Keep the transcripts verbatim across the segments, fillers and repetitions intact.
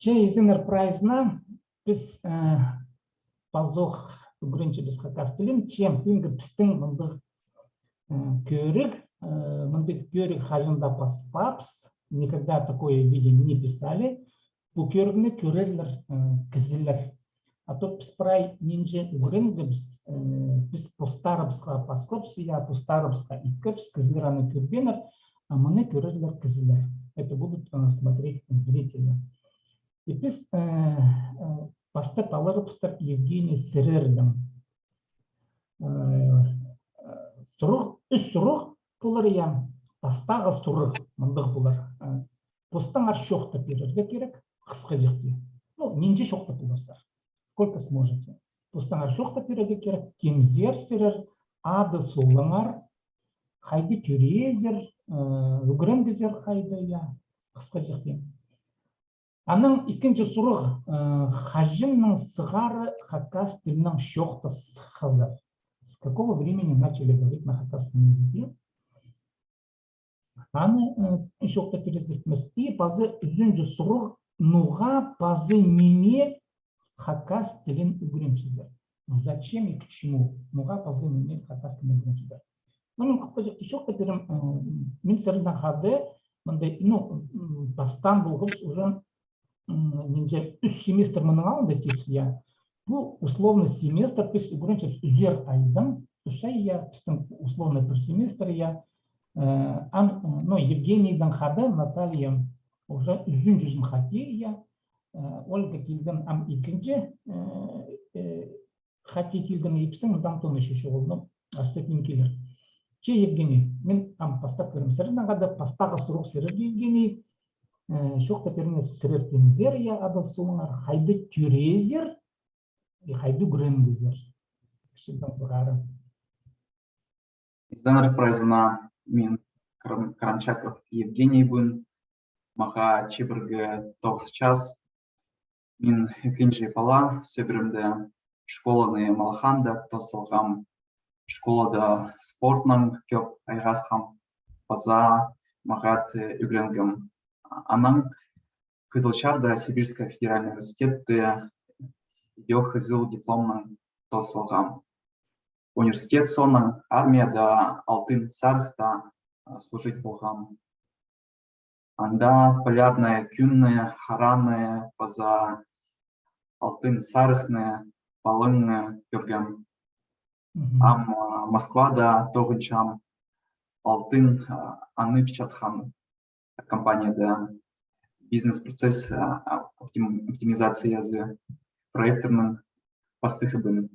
Че, изеннер прайзына, піс, э, пазох ӱгренчебіс хакас тілін, че пӱӱнгі пістің мындағ, э, кӧріг, э, мындағ кӧріг хаҷан даа паспаабыс, никогда такое видео не писали. Пу кӧрігні кӧрерлер, э, кізілер. А то піс прай нинҷе ӱгренгебіс, э, піс постарыбысха пасхабыс, я, постарыбысха иткебіс, кізілер аны кӧрбееннер, а мыны кӧрерлер кізілер. Это будут, э, смотреть зрители. И піс, э, э, пастап аларбыстар Евгений сірердең. Э, э, сурығ, ӱс сурығ полар, я, пастағы сурығ мындағ полар. Э, постаңар чоохтап пирерге кирек, хысхаҷахти. Ну, нинҷе чоохтап поларзар. Сколько сможете. Постаңар чоохтап пирерге кирек, кемзер сірер, ады-солыңар, хайди тӧреезер, э, ӱгренгезер хайди, я, хысхаҷахти. Анаң ікінҷі сурығ, э, хаҷаннаң сығара хакас тілінең чоохтасхазар? С какого времени начали говорить на хакасском языке? Аны, э, чоохтап пирерзер кӧмес. И паза ӱзінҷі сурығ, ноға паза ниме хакас тілін ӱгренчезер? Зачем и к чему? Ноға паза ниме хакас тілін ӱгренчезер? Ну, мин хысхаҷахти чоохтап пирем, э, мин сірернең хада мында, ну, м, пастаан полғабыс уже, м, нинҷе ӱс семестр мының алнында тіпче, я. Пу условный семестр піс ӱгренчебіс ӱзер айдаң, ӱс ай, я, пістің условный пір семестр, я. Э, ам, э, ну, Евгенийдең хада Наталья уже ӱзінҷізін хати, я. Э, Ольга килген ам ікінҷі, э, э, хати килген, и пістің мында Антон ещё чоғыл, ну, арса килер. Че, Евгений, мин ам пастап кӧрем сірернең хада, пастағы сурығ сірерге, Евгений. Э, чоохтап пиріңер сірер кемзер, я, ады-солыңар, хайди тӧреезер, и хайди ӱгренгезер. Кічігдең сығара. Изеннер прайзына, мин Кран-, Кранчаков Евгенийбін, мағаа чибіргі тоғыс час. Мин ікінҷі пала, сӧбіремде школаны Малаханда тоос салғам, школада спортнаң кӧп айғасхам, паза мағат, э, ӱгренгем. Анаң Кызылчарда Сибирская федеральный университетті ідӧк хызыл дипломнаң тоос салғам. Университет соонаң армияда Алтын Сарыхта, а, служить полғам. Анда Полярная кӱнні, хараны, паза Алтын Сарыхны, палаңны кӧргем. Мгм. Ам, а, Москвада тоғынчам, Алтын, а, аны печатхан компанияда бизнес-процесс, а, а, оптим-, оптимизациязы проекттернің пастыхыбын.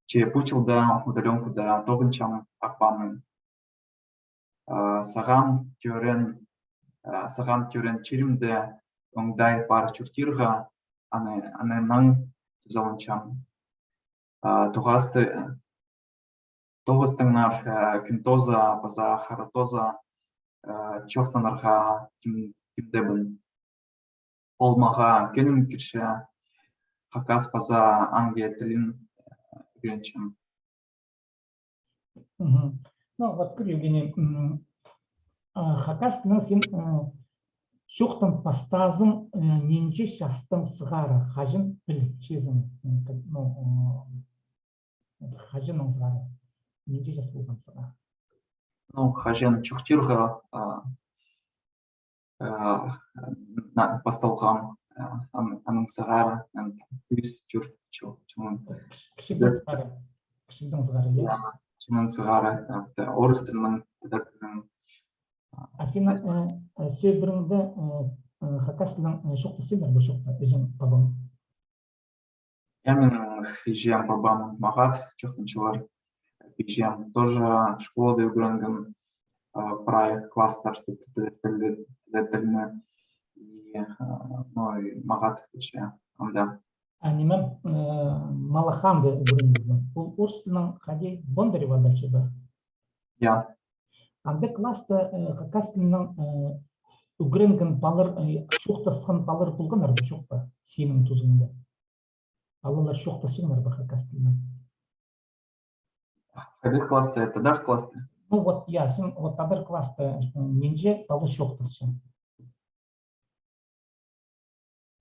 Че пу чылда удаленкада тоғынчам Ағбаннаң. А, сағам тӧреен, а, сағам тӧреен чирімде оңдай пар чуртирға, аны, анаң тузаланчам. А, тоғасты-, тоғастаңар, а, Кӱн тооза паза Хара тооза, а, чоохтанарға тим-, тимдебін. Ол мағаа кӧнім кірче, хакас паза англия тілін, а, ӱгренчем. Мгм. Ну, вот кӧр, Евгений, м, а, хакас тілінең син, э, чоохтап пастаазың, э, нинҷе частаң сығара, хаҷан пілчезің, м, к-, ну, э, хаҷаннаң сығара, нинҷе час полған сағаа? Ну, хаҷан чуртирға, а, э, на-, пасталғам, э, ан-, анаң сығара, ан-, ӱс, тӧрт чыл, чылнаң. Кіч-, кічігдең сығара. Кічігдең сығара, я? Я, кічігдең сығара, э, те-, орыс тілінең, тадар тілінең. А синің, э, э, сӧбіреңде, э, э, хакас тілінең, э, чоохтасчалар ба, чох па, іҷең, пабаң? Я, минің іҷем, пабам мағат чоохтанчалар. Іҷем тоже школада ӱгренген, а, прай класстар т-, т-, т-, тілні. И, а, ну, и мағат кірче анда. А ниме, э, Малаханда ӱгренгезің. Ол орыс тілінең хайди Бондаревада чи ба? Я. Анда класста, э, хакас тілінең, э, ӱгренген палалар, э, чоохтасхан палалар полғаннар ба, чох па, синің тузыңда? Алалар чоохтасчаңнар ба хакас тілінең? Хайдағ класста? Тадар класста? Ну вот, я, син вот тадар класста, э, нинҷе пала чоохтасчаң?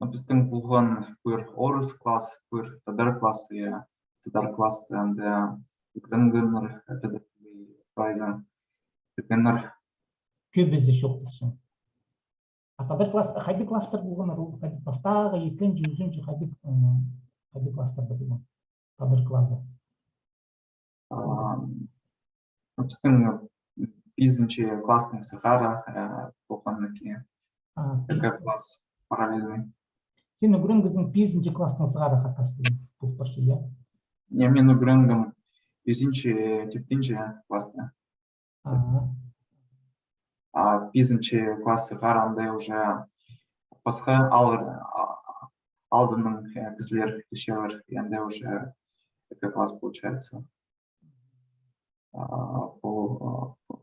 Ну, пістің полған пір орыс класс, пір тадар класс, я, тадар класста анда ӱгренгеннер, э, тадар тілі прайзы ӱгренгеннер. Кӧбізі чоохтасчаң. А тадар класс, хайдағ класстар полғаннар, ол хайдағ, пастағы, ікінҷі, ӱзінҷі, хайдағ, м, хайдағ класстарда полған? Тадар клазы. А, пістің пизінҷі класстың сығара, э, полған ікӧ. А, пи- Ікі класс параллельный. Син ӱгренгезің пизінҷі класстың сығара хакас тілін, полып парча, я? Не, мин ӱгренгем ӱзінҷі, тӧртінҷі класста. Ага. А пизінҷі класс сығара анда уже пасха ал-, а, алдының, э, кізілер килчелер, и анда уже ікі класс получается. А, пу, а,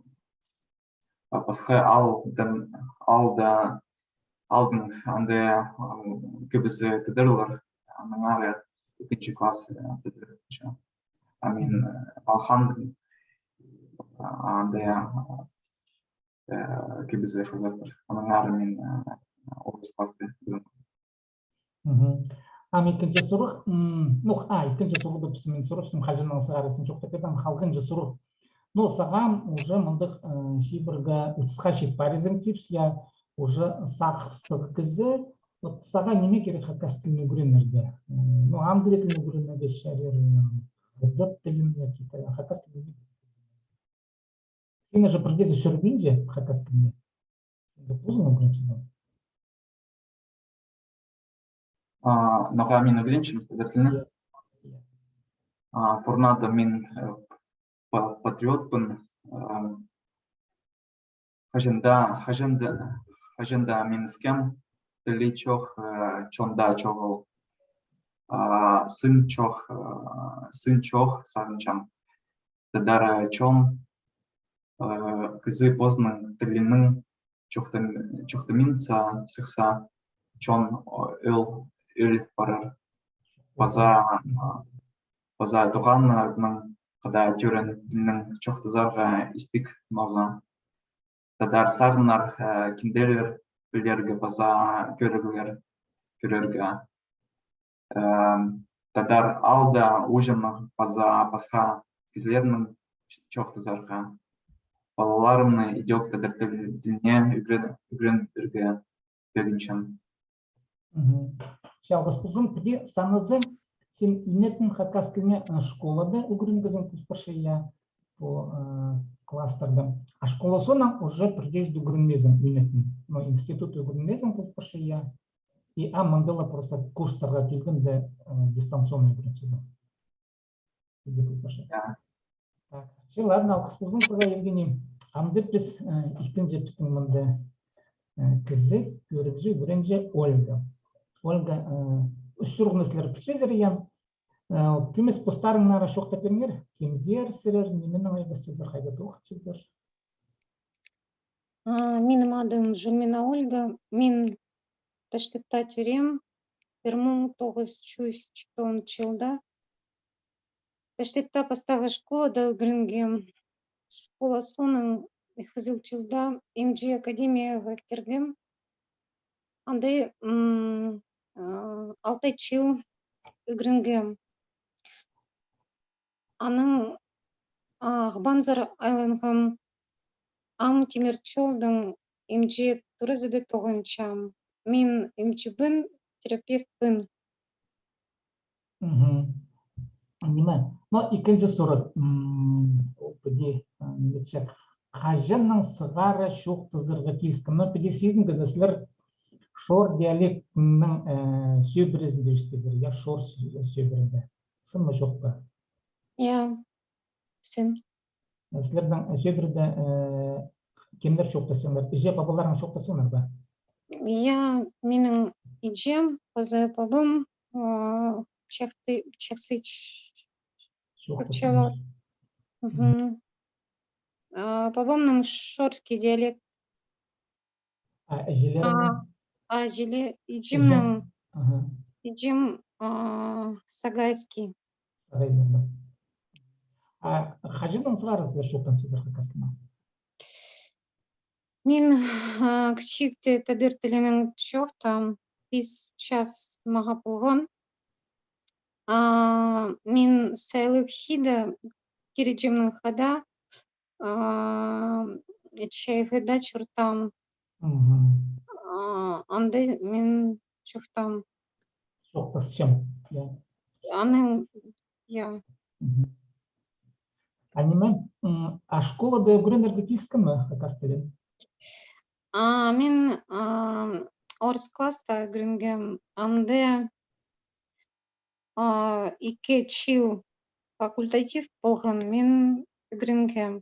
а пасха алдын, алда, алдын анда, а, кӧбізі тадарлар, аннаңар ікінҷі класс, э, тадар. А мин, э, Балхандың, а, анда, э, кӧбізі хазахтар. Аннаңар мин, э, орыс класста. Мгм. А мин ікінҷі сурығ, м, ну, а, ікінҷі сурығ тіп мин сурапчам, хаҷаннаң сығара син чоохтап пирдің, халғанҷы сурығ. Ну, сағам уже мындағ, э, чибіргі отысха чит парзаң тіпче, я, уже сағыстығ кізі, вот сағаа ниме кирек хакас тілін ӱгренерге? М, ну, англия тілін ӱгренерге чарир, м, хыдат тілін, я, китай, а хакас тілін. Син уже пірдеезі сӧбіребинче хакас тіліне. Син позың ӱгренчезің. А, ноға мин ӱгренчем тадар тіліне? Иә. А, пурнада мин, э, па-, патриотпын, э, хаҷан даа, хаҷан даа, хаҷан даа мин искем, тілі чох, э, чонда чоғыл. А, сын чох, э, сын чох сағынчам. Тадар, э, чон, э, кізі позының тілінең чоохтам-, чоохтаминча сыхса, чон, о, ӧл, ӧл парар. Паза, а, паза туғаннарның хада тӧреен тілінең чоохтазарға истіг нооза. Тадар сарыннар, э, кинделер пілерге паза кӧріглер, кӧрерге. Эм, тадар аалда ууҷамнаң паза пасха кізілернең чоохтазарға. Палаларымны идӧк тадар тіл-, тіліне ӱгрен-, ӱгренерге пӧгінчем. Мгм. Чалғыс ползын, піди саназа, син ӱнетін хакас тіліне, э, школада ӱгренгезің полып парча, я, пу, э, класстарда. А школа соонаң уже пірдеезі ӱгренмезің ӱнетін. Но институт ӱгренмезің полып парча, я. И а мында ла просто курстарға килгенде, э, дистанционно ӱгренчезің. Піди полып парча. Я. Так. Че, ладно, алғыс ползын сағаа, Евгений. Амды піс, э, ікінҷі пістің мында, э, кізі, кӧрігҷі, ӱгренҷі Ольга. Ольга, э, ӱс сурығны сірер пілчезер, я. Э, кӧмес постарыңнар чоохтап пиріңер, кемдер сірер, нименең айғасчазар, хайда тоғынчазар. А, минің адым Жульмина Ольга, мин Таштыпта тӧреем, пір муң тоғыс чӱс читон чылда. Таштыпта пастағы школада ӱгренгем. Школа соонаң хызыл чылда М Д Ш академияға кіргем. Анда, м, а, алты чыл ӱгренгем. Анаң, а, Ағбанзар айланғам. Ам Тимір чолдың М Д Ш туразыда тоғынчам. Мин М Д Ш пін, терапевтпін. Мгм. Ниме? Но ікінҷі сурығ. М, ол піди, а, ниме тіҷең. Хаҷаннаң сығара чоохтазарға киліскен? Но піди сизінген, сірер шор диалектінің, э, сӧбірезінде ӧскезер, я, шор сӧ-, сӧбірезінде. Сын ма, чох па? Я, сын. Сірернің, э, сӧбіреде, э, кемнер чоохтасчаңнар? Іҷе-пабаларың чоохтасчаңнар ба? Я, минің іҷем, паза пабам, а, чахсы, чахсы ч-, чоохтасчалар. Мгм. А, пабамның шорский диалект. А, іҷелерің? А, іҷеле-, іҷемнің, іҷем, а, сагайский. Сагайларның. А хаҷаннаң сығара сірер чоохтанчазар хакас тілінең? Мин, а, кічігде тадар тілінең чоохтаам. пис час мағаа полған. А, мин сайлығ хада, кирҷемнең хада, а, чайғыда чуртаам. Мгм. А, анда мин чоохтаам. Чоохтасчам, я. Анаң, я. Мгм. А ниме, м, а школада ӱгренерге киліскен ме хакас тілін? А, мин, а, орыс класста ӱгренгем, анда, а, ікі чыл факультатив полған, мин ӱгренгем.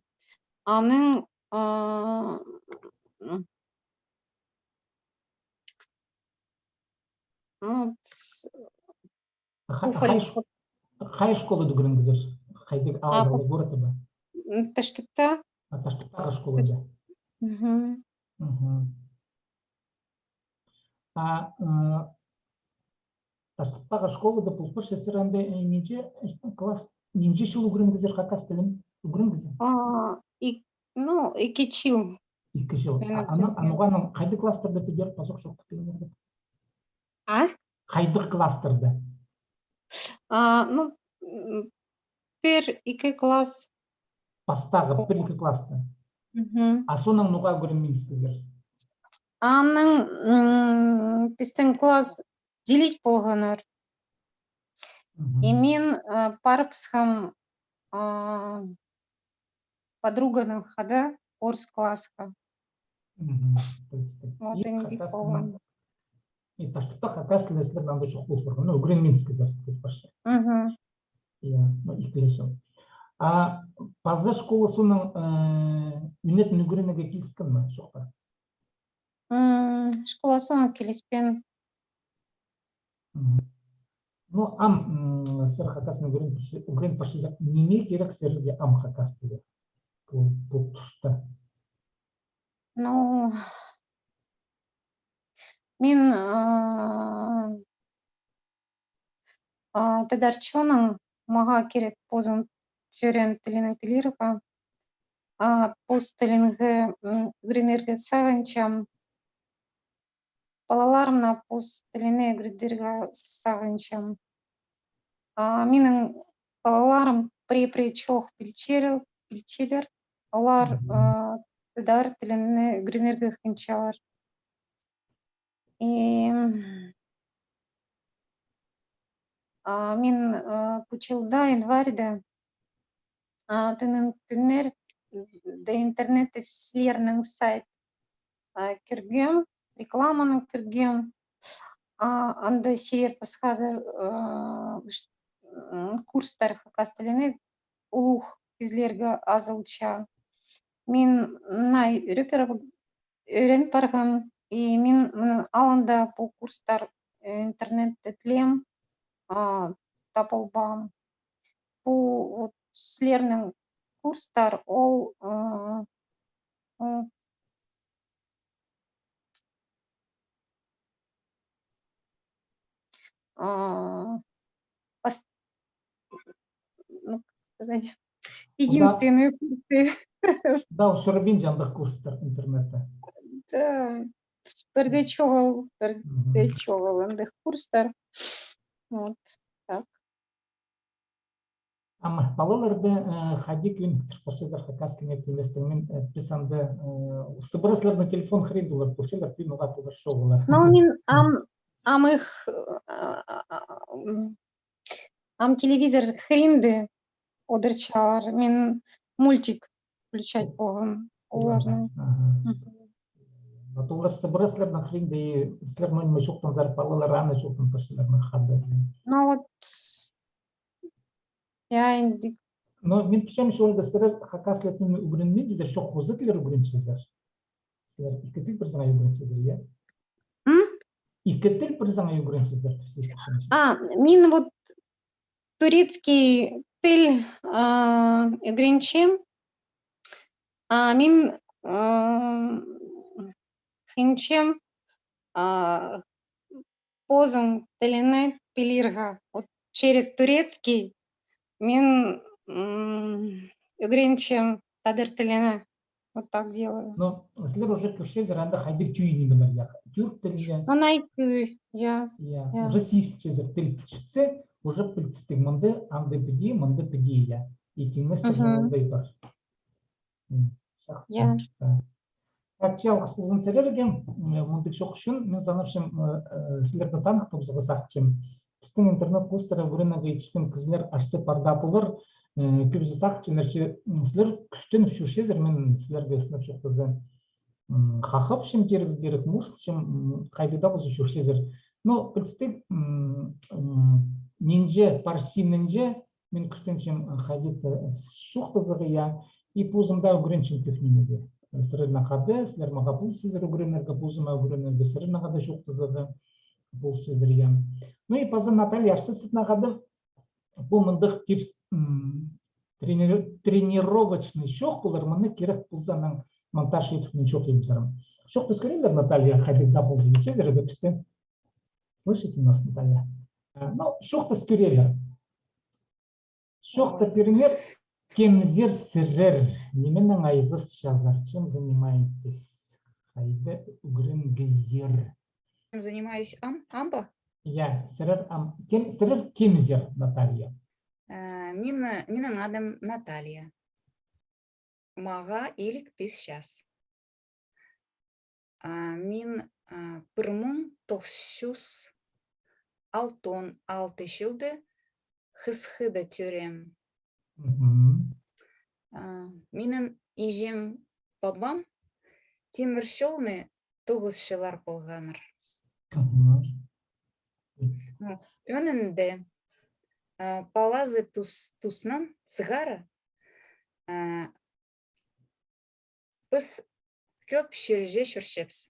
Анаң, а, м, ну, т- Ха- Пу хай фольк- шк- хай школада ӱгренгезер? Хайдағ А, аалда, пос- городта ба? М, Таштыпта. А, Таштыптағы школада. Мгм. Мгм. А, м, Таштыптағы школада полып парча, сірер анда, э, нинҷе, э, класс, нинҷе чыл ӱгренгезер хакас тілін? Ӱгренгезер? А, ик-, ну, ікі чыл. Ікі чыл. Мин А, аны, ӱгренгем. Аны оғаның хайдағ класстарда тидір, пазох чоохтап пиріңер. А? Хайдағ класстарда? А, ну, м, пір, ікі класс. Пастағы пір-ікі класста. Мгм. А соонаң ноға ӱгренмеенсізер? Анаң, м, пістің класс делить полғаннар. Мгм. И мин, а, парыбысхам, а, подруганаң хада орыс классха. Мгм. Вот и ниме полған. И Таштыпта хакас тілі сірернің анда чох полып парған. Ну, ӱгренмеенсізер, полып парча. Мгм. Я, ну, ікіле чыл. А паза школа соонаң, э, ӱнетін ӱгренерге киліскен ме, чох па? М, школа соонаң киліспеен. Мгм. Ну, ам, м, сірер хакас тілін ӱгрен парча-, ӱгрен парчазар, ниме кирек сірерге ам хакас тілі? Пу, пу туста. Ну, мин, а, а, тадар чонның мағаа кирек позының тӧреен тілінең пілирге, а, пос тілінең, м, ӱгренерге сағынчам. Палаларымны пос тіліне ӱгредерге сағынчам. А, минің палаларым пірее-пірее чоох пілчелер, пілчелер. Олар, мгм, а, тадар тіліне ӱгренерге хынчалар. И, а, мин, а, пу чылда, январьда, а, тың кӱннерде интернетте сірернің сайт, а, кӧргем, рекламаны кӧргем. А, анда сірер пасхазар, а, ш-, м, курстар хакас тіліне улуғ кізілерге азылча. Мин най ӧрін парғам, и мин мының алнында пу курстар, э, интернетте тілеем, а, таап албаам. Пу, вот, сірернің курстар, ол, а, м, а, пос-, ну, как сказать, единственные курсы. Да, учурабинча андағ курстар интернетте. Да, пірдее чоғыл, пірдее чоғыл андағ курстар. Вот так. Ам палаларды, э, хайди кӧніктір парчазар хакас тіліне кӧнместең, мин, э, піс анда, э, сыбыра сірернің телефон хыринда олар полчалар, пӱӱн уғаа полар чоғыл. Ну, мин ам, ам их, а, а, а, м, ам телевизор хыринда одырчалар, мин мультик включать полғам оларның. Аха. Мгм. Вот олар сыбыра сірернің хыринда, и сірер ниме чоохтанзар, палалар аны чоохтан парчалар ма хада. Ну вот, я, андағ. Но мин пілчем, Ольга, сірер хакас тілін ӱгренминчезер, чох, хоза тіллер ӱгренчезер. Сірер ікі тіл пір саңай ӱгренчезер, я? М? Ікі тіл пір саңай ӱгренчезер, тіпчезер. А, мин вот турецкий тіл, а, ӱгренчем. А, мин, а, хынчам, а, позының тіліне пілирге. Вот через турецкий мин, м, ӱгренчем тадар тіліне. Вот так делаю. Но сірер уже кӧрчезер, анда хайдағ тӧӧй нимелер, я, тӱрк тілінде. Анай тӧӧй, я. Я, я. Уже сизінчезер, тіл пілчетсе, уже пілдістіг, мында андағ піди, мында піди, я. И тиңнестіг. Мгм. Мында и пар. М, чахсы. Я. Так. Так, чалғыс ползын сірерге, м, мындағ чоох ӱчӱн, мин санапчам, э, э, сірерні таныхтабызарға сағынчам. Пістің интернет-курстарда ӱгренерге итчеткен кізілер арса пар даа полар, э, кӧбізі сағынчалар, че, м, сірер кӱстеніп чӧрчезер, мин сірерге сынап чоохтаза, м, хахапчам, тирге кирек, мурсынчам, м, хайди даа полза чӧрчезер. Но пілдістіг, м, м, нинҷе пар синінҷе, мин кӱстенчем, э, хайди-да чоохтазарға, я, и позым даа ӱгренчем кӧп нимеге. Э, сірернең хада, сірер мағаа полысчазар ӱгренерге, позыма ӱгренерге, сірернең хада чоохтазарға полысчазар, я. Ну и паза Наталья, арса сірернең хада, пу мындағ типс, м, тренир-, тренировочный чоох полар, мыны кирек полза, анаң монтаж итіп, мин чоохтирым сірерге. Чоохтас кӧрерлер, Наталья, хайди даа полза, исчезер, пістің. Слышите нас, Наталья? Э, ну, чоохтас кӧрерлер. Чоохтап пиріңер, кемзер сірер, нименең айғасчазар, чем занимаетесь? Хайда ӱгренгезер? Чем занимаюсь ам, ам ба? Я, сірер ам, кем, сірер кемзер, Наталья? Э, мин, минің адым Наталья. Мағаа илиг пис час. А, мин, а, пір муң тоғыс чӱс алтон алты чылда Хысхыда тӧреем. Мгм. А, минің іҷем, пабам тимір чолны тоғысчылар полғаннар. Мгм. Ну, ӧӧнінде, а, палазы тус-, туснаң сығара, а, піс кӧп чирҷе чӧрчебіс.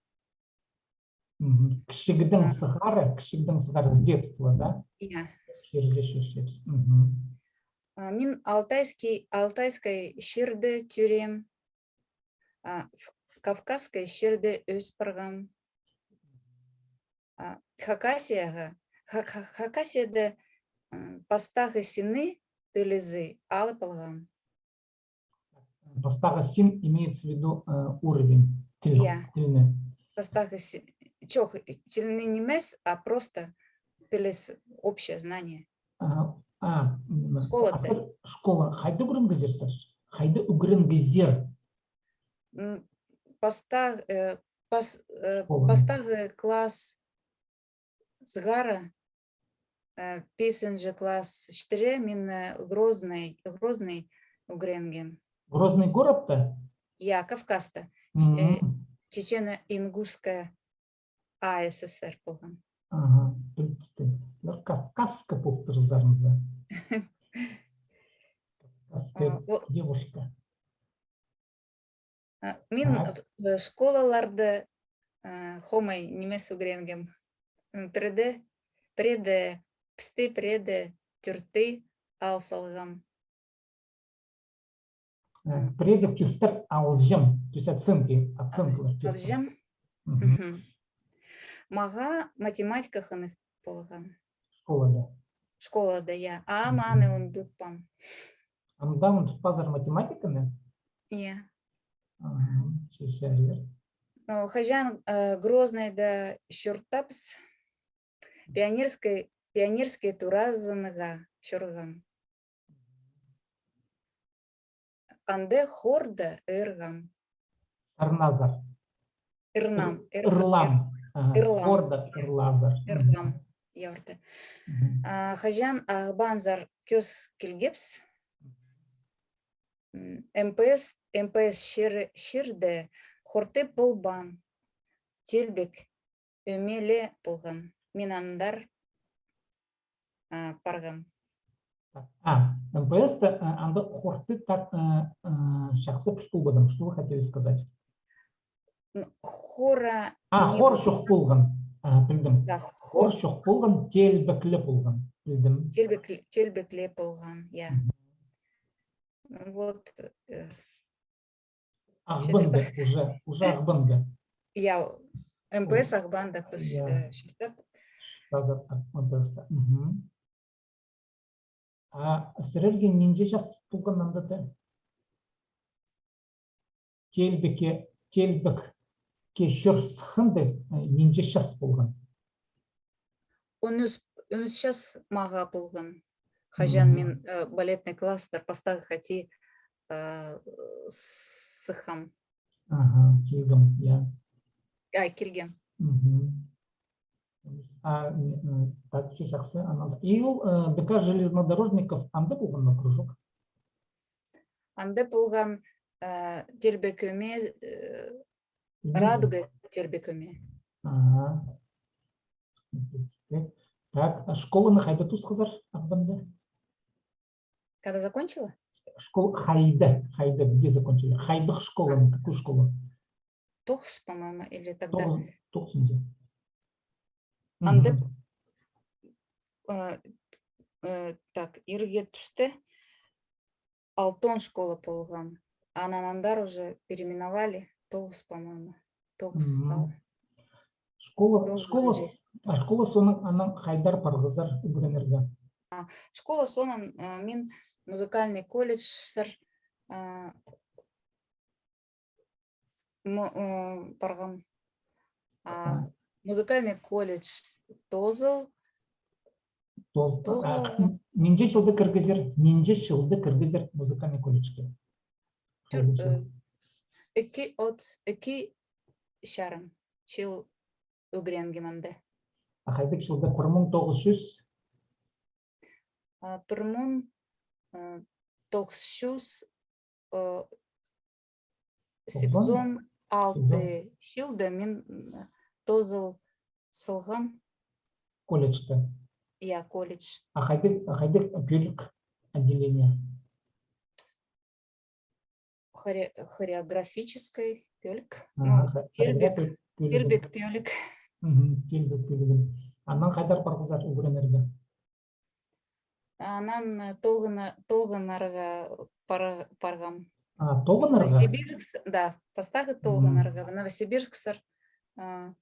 Мгм. Кічігдең сығара, кічігдең сығара, с детства, да? Иә. Чирҷе чӧрчебіс. Мгм. А, мин Алтайский, Алтайскай чирде тӧреем. А, в-, Кавказскай чирде ӧс парғам. А, Хакасияға, Ха-, Ха-, Хакасияда, м, пастағы синні пілізі алып алғам. Пастағы син имеется в виду, э, уровень тіл, иә, тілні. Пастағы си-, чох, тілні нимес, а просто піліс, общее знание. А, а, м, школада. А сірер школа хайда ӱгренгезер сірер? Хайда ӱгренгезер? М, пастағы, э, пас-, э, школа. Пастағы класс сығара, э, писінҷі класс читіре мин, э, Грозный, Грозный ӱгренгем. Грозный городта? Я, Кавказта. Ч-, э, мгм. Чечено-Ингушская А С С Р полған. Ага, пілдістіг. Сірер Кавказка полтырзарыңзар. Кавказская, а, о-, девушка. А, мин, так, в-, э, школаларда, э, хомай нимес ӱгренгем. М, пірде, пірде, пісті пірде тӧртті ал салғам. Э, м, пірде тӧртті алҷам. То есть оценки, оценкалар тӧртті. Алҷам. Мгм. Мгм. Мағаа математика хынығ полған. Школада. Школада, я. А, мгм, аны ундутпаам. Анда ундутпазар математиканы? Я. Ага, чӧрчезер. Но хаҷан, э, Грознайда чуртапчабыс, пионерскай, пионерскай туразынға чӧргем. Анда хорда ырғам. Сарназар. Ырнам, ыр-, ыр-, ырлам. Ага, ырлам. Хорда ырлазар. Мгм. Ырлам, я, орта. Мгм. А, хаҷан Ағбанзар кӧс килгебіс. М, М П С, М П С чир-, чирде хорты полбаан. Тӧлбек ӧме ле полған. Мин андар, а, парғам. А, М П С-та, а, анда хорты так, а, а, чахсы піл полбадым. Что вы хотели сказать? М, хора... А, не хор чох полған. А, пілдім. Да, хор чох полған, тӧлбек ле полған. Пілдім. Тӧлбек ле, тӧлбек ле полған, я. Мгм. Вот, э, Ағбанда, уже, уже Ағбанда. Я, М П С Ағбанда піс, я, э, чуртап. Чуртазар М П С-та. Мгм. А сірерге нинҷе час полған анда? Телбекке, Телбекке чӧр сыхханда, э, нинҷе час полған? Он ӱс, он ӱс час мағаа полған. Хаҷан мин, э, балетный класстар пастағы хати, э, сыххам. Аха, килгем, я. Ай, килгем. А, м, м, так, всё чахсы, анаң. И ол, э, Д К железнодорожников анда полған ма кружок? Анда полған, э, Телбек ӧме, э, Ӧмезі? Радуга Телбек ӧме. Ага. Так, а школаны хайда тоосхазар, Ағбанда? Когда закончила? Школа хайда, хайда, где закончили? Хайдағ школаны, какую школу? Тоғыс, по-моему, или тогда. Тоғыс, тоғызынҷы. Анда, э, э, так, ирге тӱсті алтон школа полған. Анаң андар уже переименовали, тоғыс, по-моему. Тоғыс стал. Школа, школа, а школа соонаң анаң хайдар парғазар ӱгренерге? А, школа соонаң, а, мин музыкальный колледжсер, а, м-, м, парғам. А, музыкальный колледж тоозыл. Тоозыл. А, нинҷе чылда кіргезер, нинҷе чылда кіргезер музыкальный колледжке? Тӱр-, э, ікі, отыс ікі чарым чыл ӱгренгем анда. А хайдағ чылда? Пір муң тоғыс чӱс? А, пір муң, э, тоғыс чӱс, э, сигізон алты чылда мин, м, тоозыл салғам. Колледжте? Я, колледж. А хайдағ, а хайдағ пӧлік, отделение? Хоре-, хореографический пӧлік. Ну, телбек, телбек пӧлік. Телбек пӧлік. Анаң хайдар парғазар ӱгренерге? Анаң, э, тоғына-, тоғынарға пар-, парғам. А, тоғынарға? Новосибирск, да, пастағы тоғынарға. Новосибирсксер, а,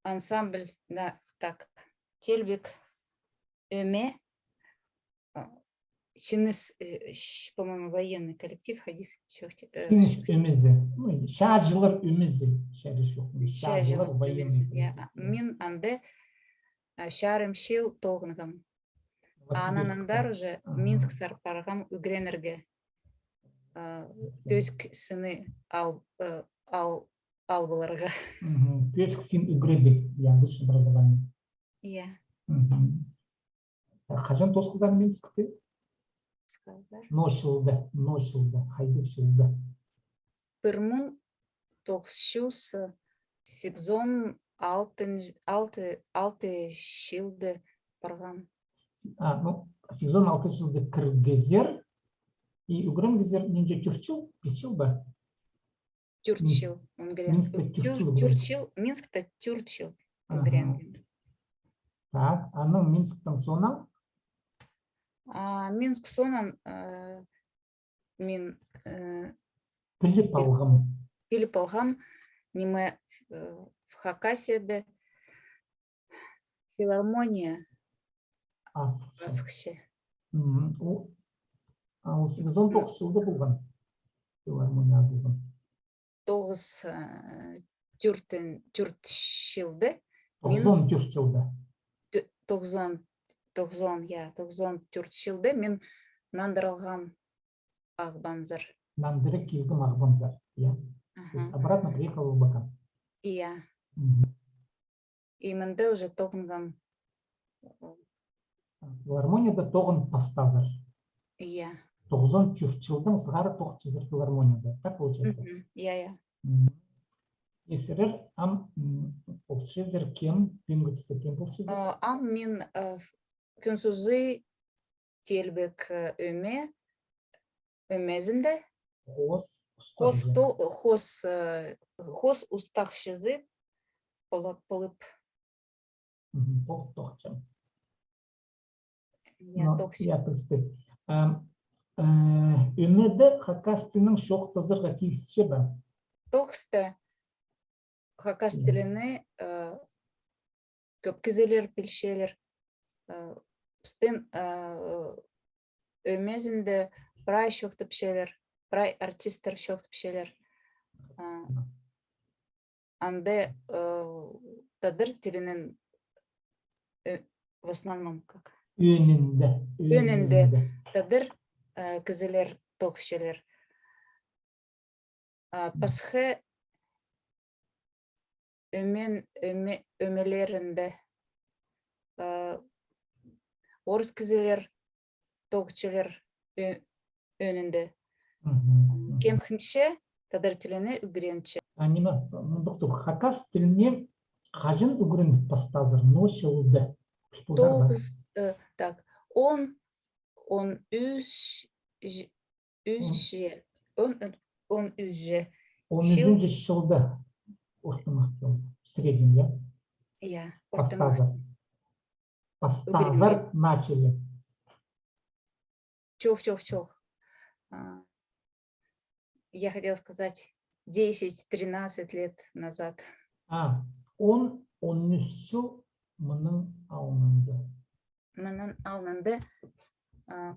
ансамбль, да, так, телбек ӧме, а, Чиніс, э, щ-, по-моему, военный коллектив, хайди чоохти-, э, Чиніс ӧмезі. Ну, чааҷылар ӧмезі. Чааҷылар военный коллектив. Мин анда, а, чарым чыл тоғынғам. Анаң андар уже Минсксер парғам ӱгренерге. А, пӧзік синні ал-, э, ал-, ал поларға. Пӧзік син ӱгредіг, я, высшее образование. Я. Хаҷан тоосхазар Минскте? Тоосхазар. Ноо чылда, ноо чылда, хайдағ чылда? Пір муң тоғыс чӱс сигізон алтынҷы, алты, алты чылда парғам. А, ну, сигізон алты чылда кіргезер и ӱгренгезер нинҷе, тӧрт чыл, пис чыл ба? Тӧрт чыл. Минскте тӧрт чыл. Тӧрт чыл, Минскте тӧрт чыл ӱгренгем. Так, анаң Минсктең соонаң? А, Минск соонаң, э, мин, э, піліп алғам. Піліп алғам, ниме, э, в Хакасияда филармония асхча. Ол сигізон тоғыс чылда полған. Филармония азылған. Тоғыс, э, тӧртін-, тӧрт чылда. Тоғызон тӧрт чылда. Тоғызон, тоғызон, я, тоғызон тӧрт чылда мин нандырылғам Ағбанзар. Нандыра килгем Ағбанзар, я? То есть обратно приехал в Абакан. Я. И мында уже тоғынғам. Филармонияда тоғын пастазар. Я. Тоғызон тӧрт чылдаң сығара тоғынчазар филармонияда. Так получается? Я, я. Сірер ам, м, полчазар кем, пӱӱнгі туста кем полчазар? Э, ам мин, э, кӱнсӱзі Телбек, э, ӧме, ӧмезінде. Хос, хос, то-, хос, э, хос устағҷызы полып, полып. Мгм, тоғ-, тоғынчам. Я, тоғынчам. Я, пілістіг. Ам, э, ӧмеде хакас тілінең чоохтазарға килісче бе? Тоғыста. Хакас тіліне, э, кӧп кізілер пілчелер, э, пістің, э, ӧмезінде прай чоохтапчалар. прай артисттер чоохтапчалар. А, анда, э, тадар тілінең, э, в основном как? Ӧӧнінде. Ӧӧнінде. Ӧӧнінде. Тадар, э, кізілер тоғынчалар. А, пасха ӧме-, ӧме-, ӧмелерінде, а, орыс кізілер тоғынчалар ӧ-, ӧӧнінде. Мгм, мгм. Кем хынча, тадар тіліне ӱгренче. А ниме, мындағ, хакас тіліне хаҷан ӱгреніп пастаазар, ноо чылда? Тоғыс, э, так, он, он ӱс, ж-, ӱс же, он, он, он ӱс же. Он ӱзінҷі чылда ортымах чыл, в среднем, я? Я, ортымах. Пастаазар. Пастаазар, начали. Чох, чох, чох. А, я хотела сказать, десять-тринадцать лет назад. А, он, он ӱс чыл мының алнында. Мының алнында, а,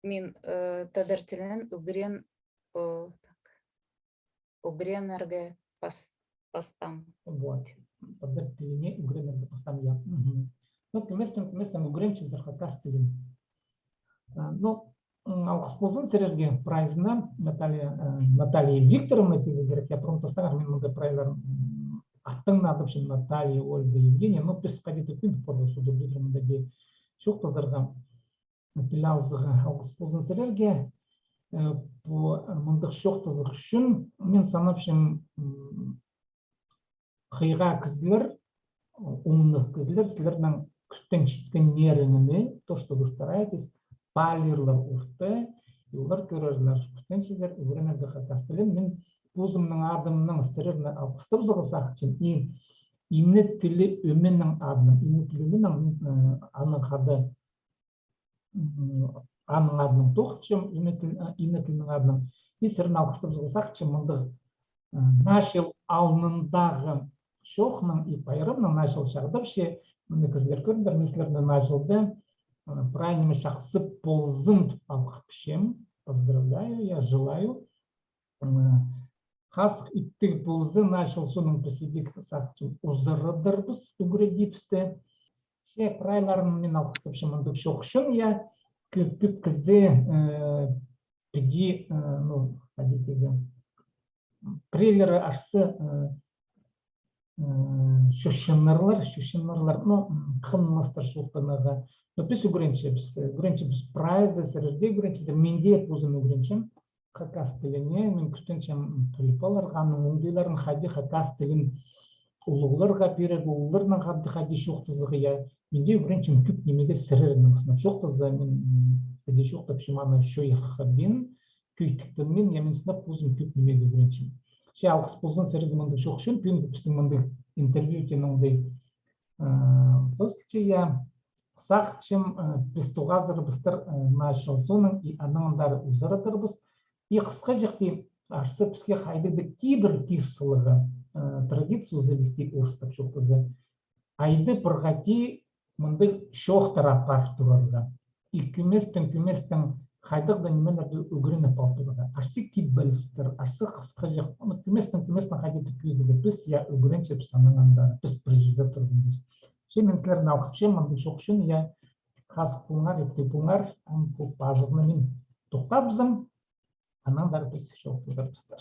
мин, э, тадар тілін ӱгрен-, э, так, ӱгренерге пас-, пастаам. Вот. Тадар тіліне ӱгренерге пастаам, я. Мгм. Ну, кӧместең, кӧместең ӱгренчезер хакас тілін. А, ну, м, алғыс ползын сірерге прайзына, Наталья, э, Наталья Викторовна тирге кирек, я, пурун тастаңар, мин мында прайлар, м, аттың адапчам, Наталья, Ольга, Евгения, ну, піс хайди-да кӧнік парғабыс, судур дудыр мында дее чоохтазарға, тіл алызарға. Алғыс ползын сірерге, э, пу, э, мындағ чоохтазығ ӱчӱн. Мин санапчам, м, хыйға кізілер, умнығ кізілер, сірернің кӱстенчеткеннеріңерні, то, что вы стараетесь, паалирлар орта, и олар кӧрерлер, кӱстенчезер ӱгренерге хакас тілін. Мин позымның адымнаң сірерні алғыстабызарға сағынчам, и Ине тілі ӧменің адынаң, Ине тілі ӧменің, э, аның хада м, аның адынаң тоғынчам, Ине тіл-, а, Ине тілінің адынаң. И сірерні алғыстабызарға сағынчам мындағ, м, наа чыл алнындағы чоохнаң и пайрамнаң. Наа чыл чағдапча, мына кізілер кӧріңер, мин сірерні наа чылда, м, прай ниме чахсы ползын тіп алғыпчам, поздравляю, я, желаю. М, хазых иптіг ползын, наа чыл соонаң піс идӧк сағынчам узарадырбыс ӱгредібісті. Че прайларын мин алғыстапчам мындағ чоох ӱчӱн, я, кӧп, кӧп кізі, э, піди, э, ну, хайди тирге, пірелері арса, э, м, чӧрчеңнерлер, чӧрчеңнерлер, ну, м, хынмастар чоохтанарға. Но піс ӱгренчебіс, ӱгренчебіс, прайзы сірерде ӱгренчезер, мин дее позым ӱгренчем хакас тіліне, мин кӱстенчем, м, піліп аларға аның оңдайларын, хайди хакас тілін улуғларға пирерге, улуғларнаң хайди, хайди чоохтазарға, я. Мин дее ӱгренчем кӧп нимеге сірернең сынап чоохтаза, мин, м, хайди чоохтапчам аны чоохтабин, кӧйтіктенмин, я, мин сынап позым кӧп нимеге ӱгренчем. Че алғыс ползын сірерге мындағ чоох ӱчӱн, пӱӱнгі пістің мындағ интервью теен оңдай, э, постылча, я. Сағынчам, э, піс тоғазырбыстар, э, наа чыл соонаң и анаң андар узарадырбыс. И хысхаҷахти, арса піске хайдағ-да кибір кир саларға, э, традицию завести, орыстап чоохтаза. Айда пір хати мындағ чоохтар апарып турарға. И кӧместең, кӧместең хайдағ-да нимелерді ӱгреніп ал турарға. Арса кибелістер, арса хысхаҷах, ну, кӧместең, кӧместең хайди-да кӧзідерге піс, я, ӱгренчебіс анаң андар, піс пір чирде турғанбыс. Че мин сірерні алғыпчам мындағ чоох ӱчӱн, я, хазых полыңар, иптіг полыңар, ам пу пазығны мин тохтабызам, анаң андар піс чоохтазарбыстар.